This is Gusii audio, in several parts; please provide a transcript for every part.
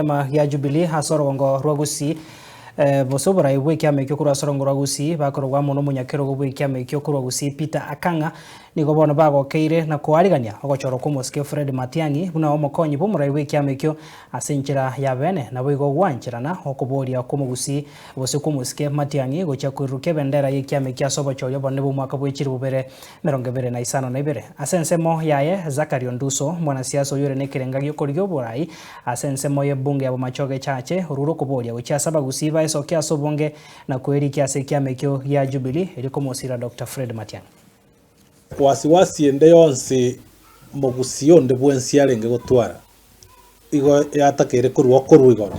Ekiama gia Jubilee ase orogongo rwa Gusii gose oborai bw'ekiama ekio korwa ase orogongo rwa Gusii bakorogwa amo nomonyakerogo bw'ekiama ekio korwa Gusii Peter Akang'a nigo bono bagokeire na koarigania ogochorwa kw'omosike Fred Matiang'i buna omokonyi bw'omorai bw'ekiama ekio ase enchera ya bene naboigo gwancherana okoboria kw'omogusii gose kw'omosike Matiang'i gochia koirurukia ebendera y'ekiama ekio ase obochori obonene bw'omwaka bw'echilifu bibere 25. Ase ensemo yaye, Zachary Onduso, omwanasiasa oyio ore nekerenga gi'okorigia oborai ase ensemo y'ebunge ya Bomachoge Chache, orure okoboria gochia ase abagusii baesokie ase obonge na kwerikia ase ekiama ekio gia Jubilee erio komosira Doctor Fred Matiang'i. Wasiwasi ende yonsi mogusii onde bwensi arenge gotwara, igo yatakeire korwa okorwa igoro.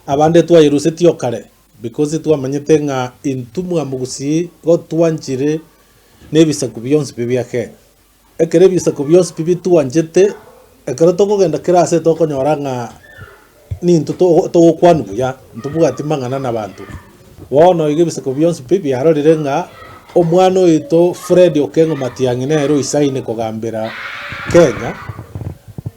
Abande twayerusetie o kare because twamanyete ng'a intwe mwamogusii igo twanchire na ebisaku bionsi pi bia Kenya. Ekero ebisaku bionsi pi bitwanchete, ekero tokogenda kera ase tokonyora ng'a nintwe togo togokwanwa buya, ntobwati mang'ana na abanto. Bono iga ebisaku bionsi pi biarorire ng'a omwana oito Fred Okengo Matiang'i nere oisaine kogambera Kenya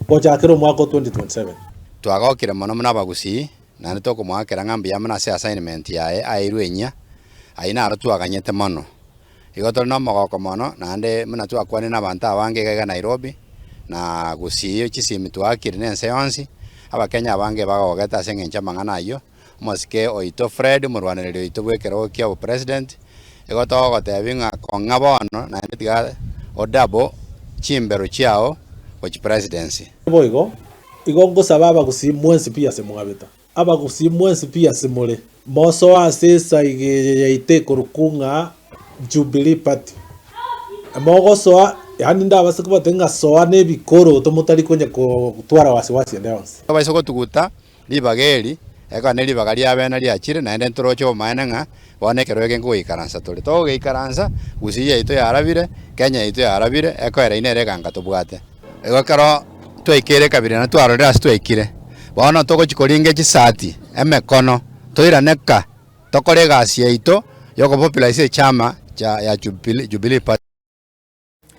gochakera omwaka o 2027. Twagokire mono buna abagusii, naende tokomoakera ng'a mbuya mono ase assignment yaye aeirwe enyia, ayio naro twaganyete mono. Igo tore nomogoko mono, naende buna twakwanire na abanto abange iga iga Nairobi, na gusii chisimi twaakire na ense yonsi, abakenya abange bagogete ase eng'encho y'amang'ana ayio, omosike oito Fred omorwanereri oito bw'ekerogo kia obopresident, igo togogotebia ng'a kong'a bono naende tiga odouble chimbero chiao gochia presidency. Boigo, igo ngosaba abagusii mwensi pi ase mwabeta, abagusii mwensi pi ase more, mosoe ase esaiga eye yaito ekorokwa ng'a Jubilee Party. Mogosoa, yaani ndabase kobatebia ng'a soa nebikoroto motari konya gotwara wasiwasi ende yonsi. Tobaisa gotuguta Ribaga eri, ekero ne ribaga ria bene riachire, naende ntoroche obomaene ng'a bono ekero eke nkogoikaransa tore. Togogeikaransa, Gusii yaito yarabire, Kenya yaito yarabire, ekoera eye nere eganka tobwate. Igo ekero twaikeire ekabira naende twarorire ase twaikire, bono togochia koringa chisati, emekono, toirane ka, tokore egasi yaito ya okopopulaisa echama ya Jubilee Party.